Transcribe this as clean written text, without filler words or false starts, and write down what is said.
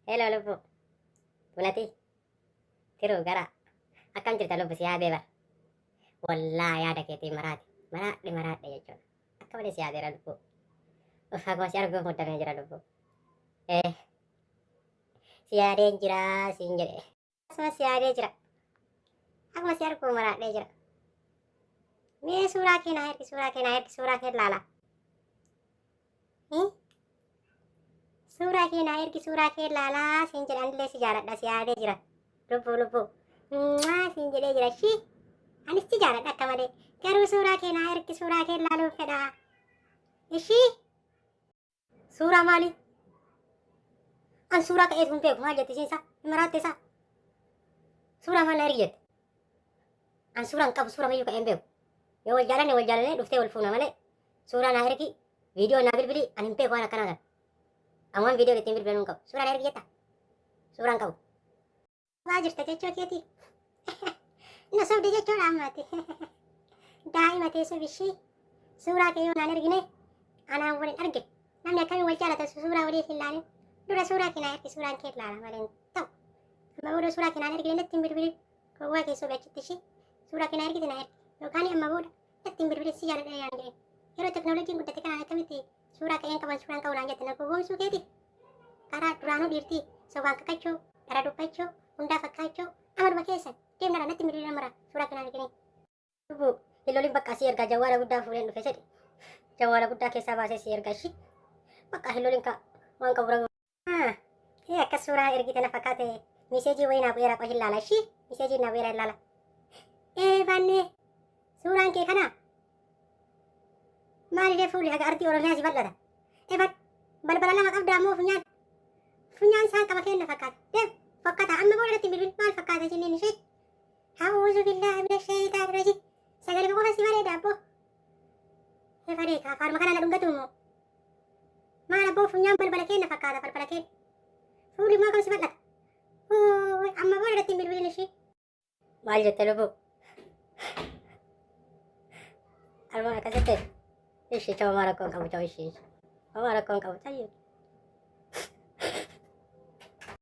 Hello lubbuu. Bunati. Tiruu gara. Akkam jirta lubbu si yaadee bar. Wallaa yaada keetii maraate. Maraadhe maraadhe jechuudha. Akka malee si yaadeera lubbuu. Uff akkuma si arguuf muddamee jira lubbuu. Eh. Si yaadeen jira siin jedhe. Akkasuma si yaadee jira. Akkuma si arguu maraadhee jira. Mee suuraa kee naa ergi suuraa kee naa ergi suuraa kee ilaala. Suuraa kee naa ergi suuraa kee ilaalaa siin jedhe anillee si jaaladha si yaadee jira. Lubbuu lubbuu. Mwaa siin jedhee jira shii. Anis si jaaladha akka malee. Garuu suuraa kee naa ergi suuraa kee ilaaluun fedha. Ishii. Suuraa maali? An suuraa ka'eef hin beeku maal jette isiin isaa? Hin maraatte isaa? Suuraa maal na ergi jette? An suuraa hin qabu suuraa mayyuu ka'ee hin beeku. Yoo wal jaalanne wal jaalanne dhuftee wal fuuna malee suuraa naa ergi viidiyoo naa bilbili an hin beeku waan akkanaa kana. An waan viidiyoo ittiin bilbilan hin qabu. Suuraa na ergi jetta? Suuraa hin qabu. Waa jirta jechuu keetii. Na sobde jechuudha ammaati. Daa'ima teessoo bishii suuraa kee yoo naan ergine anaan wal hin arge. Namni akkamiin wal jaalata suuraa walii hin laalin. Dura suuraa kee naa ergi suuraan kee laala malee hin ta'u. Amma booda suuraa kee naan ergine natti hin bilbilin. Gowwaa kee sobe achitti ishii suuraa kee naa ergite naa ergi. Yookaan amma booda natti hin bilbilin si jaaladha naan jedhin. Yeroo teknooloojiin guddate kanaan akkamitti suuraa ka'een qaban suuraan qabu naan jette na gowwoomsuu keeti. Karaa duraanuu dhiirtii sobaan kakachuu, dhara dubbachuu, hundaa fakkaachuu, amaluma keessan deemnara natti hin bilbilin mara suuraa kee naan ergine. Lubbuu hin lolin bakka si ergaa jawwaala guddaa fuudheen dhufe jedhe. Jawwaala guddaa keessaa baasee si ergaa ishii. Bakka hin lolin ka waan qabu rabu. Ee akkas suuraa ergite na fakkaate miseejii wayii naa bu'eera qoy hin laala ishii miseejii naa bu'eera hin laala. Ee baannee suuraan kee kana maaliree fuulli haga ardii Oromiyaa si bal'ata. Eban balbala lama qabda ammoo funyaan funyaan isaan qaba kenna fakkaata. Deem fokkata amma booda irratti bilbil maal fakkaata jenneen ishee. A'uuzu billaahi mina shayitaani rajiim. Sagalee qofa si bareeda abboo. Efanee ka afaanuma kana na dhungatu immoo. Maal abboo funyaan balbala kenna fakkaata balbala kenna. Fuulli immoo akkam si bal'ata. Amma booda irratti hin bilbilin ishee. Maal jette lubbuu? Almoon akkas jette? Ishii choo homaa rakkoo hin qabu choo ishii. Homaa rakkoo hin qabu tayyee.